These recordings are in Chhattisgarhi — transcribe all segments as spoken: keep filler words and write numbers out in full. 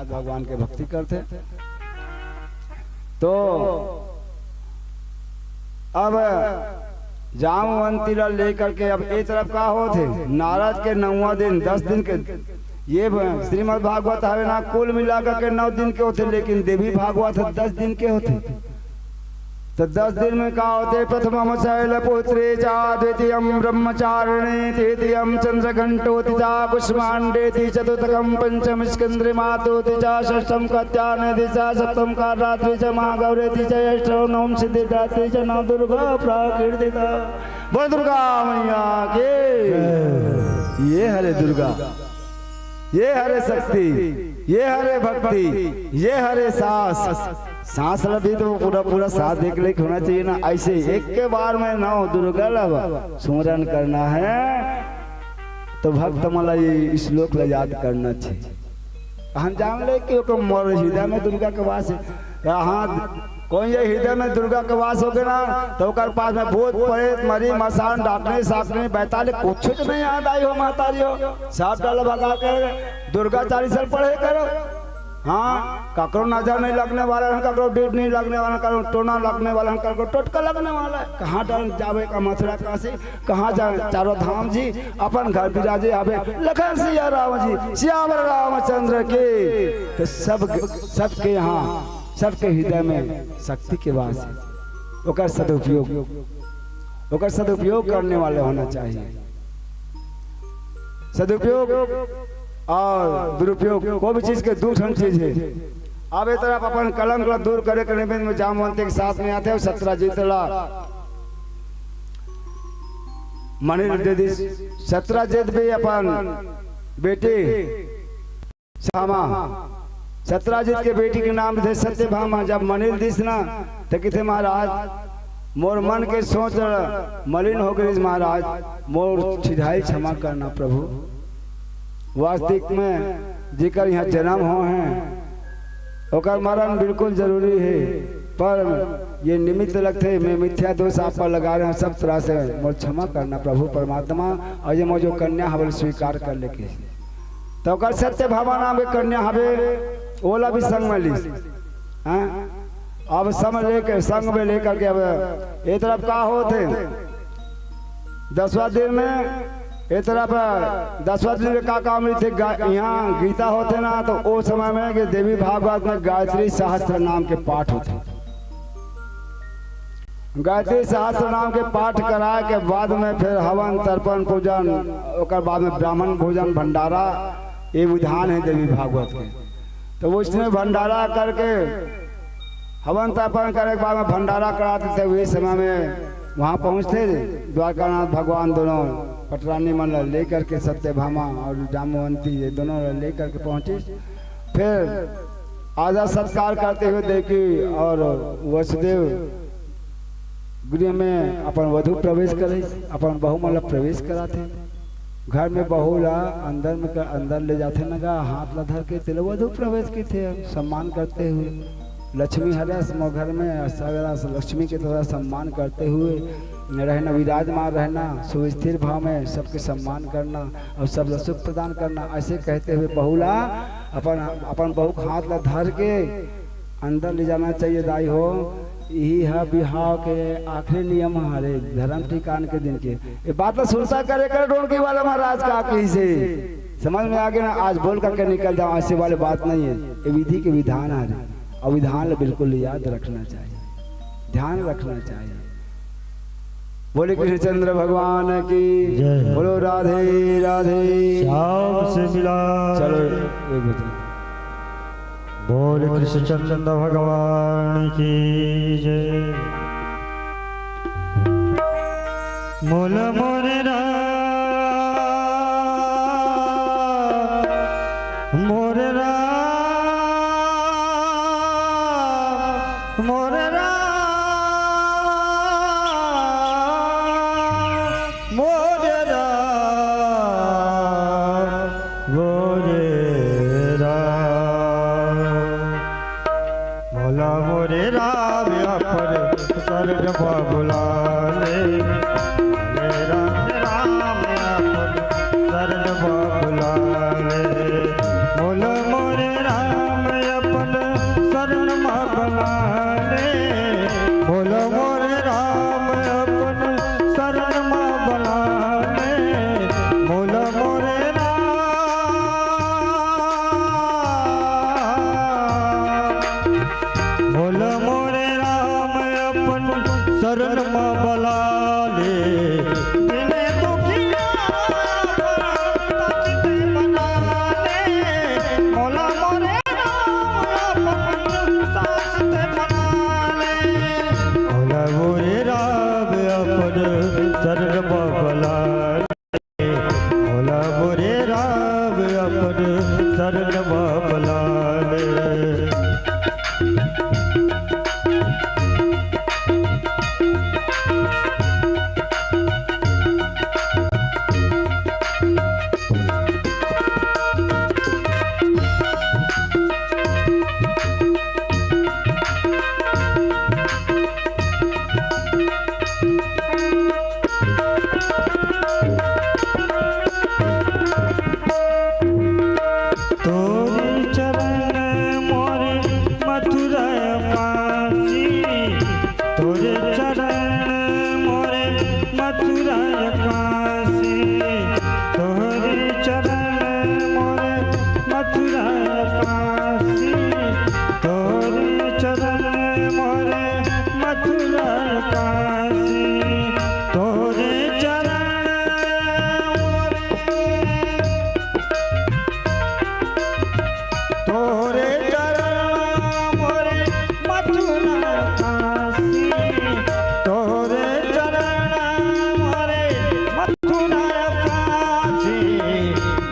भगवान के भक्ति करथे। तो अब जामवंती ला लेकर के अब ए तरफ का होथे, नारद के नौवां दिन, दस दिन के, ये ब-, श्रीमद् भागवत हवे ना, कुल मिलाकर के नौ दिन के होथे, लेकिन देवी भागवत ह दस दिन के होथे। तो दस दिन में का होथे? प्रथमम शैलपुत्री च, द्वितीयम ब्रह्मचारिणी, तृतीयम चंद्रघंटोति च, कुष्मांडेति चतुर्थकम, पंचम स्कंदमातोति च, षष्ठम कात्यायनेति च, सप्तम कालरात्रि च, महागौरेति च, अष्टम नवम सिद्धिदात्री च, नव दुर्गा प्रकृतिता। बोल दुर्गा मैया की। ये हरे दुर्गा, ये हरे शक्ति, ये हरे भक्ति, ये हरे सांस। सांस ला भी तो पूरा पूरा सांस देख ले होना चाहिए ना। ऐसे एक के बार में नौ दुर्गा ला सुमरन करना है, तो भक्त मन ला ये श्लोक ला याद करना चाहिए। हम जान ले कि ओकर मोर हृदय में दुर्गा के वास है। हाँ, कोई ये हृदय में दुर्गा के वास होगे ना, तो ओकर पास में भूत, प्रेत, मरी, मसान, डाकनी, साकनी, बैताल कुछ नहीं याद आई हो, महतारी हो। सब डर भगा के दुर्गा चालीसा पढ़े करो। हाँ, ककरो नजर नहीं लगने वाला है, ककरो डीठ नहीं लगने वाला है, ककरो टोना लगने वाला है, ककरो टोटका लगने वाला है। कहाँ डर जावे का मथुरा काशी, कहाँ जाए चारों धाम जी, अपन घर बिराजे आवे। लखन सिया राम जी, सियावर रामचंद्र की। तो सब, सबके यहाँ, सबके हृदय में शक्ति के वास है। ओकर सदुपयोग, ओकर सदुपयोग करने वाले होना चाहिए। सदुपयोग और दुरुपयोग, कोई भी चीज के दू ठन चीज है। अब ए तरफ अपन कलंक ला दूर करे के निमित्त में जामवंती के साथ में आथे और सत्यजित ला मणि दे दिस। सत्यजित भी अपन बेटी भामा, सत्यजित के बेटी के नाम थे सत्यभामा। जब मणि दिस ना, तो किथे महाराज, मोर मन के सोच मलिन हो गई महाराज, मोर ठिठाई क्षमा करना प्रभु। वास्तविक में जेकर यहाँ जन्म हो हैं, ओकर मरण बिल्कुल जरूरी है, पर ये निमित्त लगथे, मैं मिथ्या दोष आप पर लगा रहे हूँ, सब तरह से मोर क्षमा करना प्रभु परमात्मा, और ये मोर जो कन्या हवल स्वीकार कर लेके। तो ओकर सत्यभामा नाम के कन्या हवे, ओला भी संग में लीस। हाँ? अब संग लेके, संग में लेकर के अब ए तरफ का होथे? दसवाँ दिन में, ए तरफ दसवाँ दिन में का काम रहिथे? गा-, यहाँ गीता होथे ना, तो ओ समय में के देवी भागवत में गायत्री सहस्त्र नाम के पाठ होथे। गायत्री सहस्त्र नाम के पाठ कराए के बाद में फिर हवन, तर्पण, पूजन, ओकर बाद में ब्राह्मण भोजन, भंडारा, ये विधान है देवी भागवत के। तो वैष्णव भंडारा करके हवन तर्पण करे के बाद में भंडारा कराते थे, वही समय में वहाँ पहुँचते द्वारकानाथ भगवान दोनों पटरानी मन ला लेकर के सत्यभामा और जामवंती ये दोनों ला लेकर के पहुँचे। फिर आदर सत्कार करते हुए देवकी और वसुदेव गृह में अपन वधु प्रवेश करे, अपन बहू मन ला प्रवेश कराथे। घर में बहू ला अंदर में क-, अंदर ले जाथे न गा, हाथ ला धर के तेला वधु प्रवेश कथे, सम्मान करते हुए। लक्ष्मी हरस मोर घर में, ऐसा लक्ष्मी की तरह सम्मान करते हुए रहना, विराजमान रहना, सुस्थिर भाव में सबके सम्मान करना और सब ला सुख प्रदान करना, ऐसे कहते हुए बहू ला अपन, अपन बहू के हाथ ला धर के अंदर ले जाना चाहिए दाई हो। इही ह बिहाव के आखिरी नियम हरे, धर्म ठिकान के दिन के। ये बात ला सुरता करे कर डोनकी वाला महाराज का कही से समझ में आ गया ना, आज बोल करके निकल जाओ, ऐसे वाली बात नहीं है। ये विधि के विधान हरे, और विधान ला बिल्कुल याद रखना चाहिए, ध्यान रखना चाहिए। बोले कृष्णचंद्र भगवान की जय। बोलो राधे राधे। श्याम से मिला। चलो, एक बजे। बोल कृष्णचंद्र भगवान की जय। मोल मोरे राम, मोरे राम, मोरे राम, मोरे राम, मोरे राम। मोला मोरे राम अपन शरण मा बुला ले। मोला मोरे राम अपन शरण मा बुला ले। मोला मोरे राम काशी, तोरे चरण मोरे मथुरा काशी, तोरे चरण मोरे, तोरे चरण मोरे मथुरा काशी, तोरे चरण मोरे मथुरा काशी।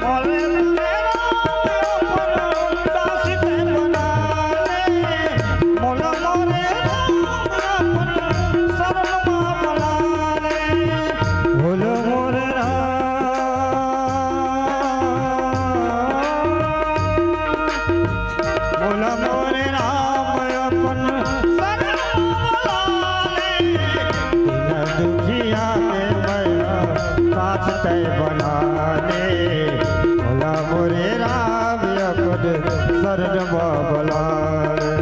मोले मोले राम अपन दास तैं बना ले। मोला मोरे राम अपन शरण मा बना ले। मोला मोरे राम, मोला मोरे राम अपन शरण मा बना ले। दीन दुखिया के मया दास तैं बना ले। मोला मोरे राम अपन शरण मा बना ले।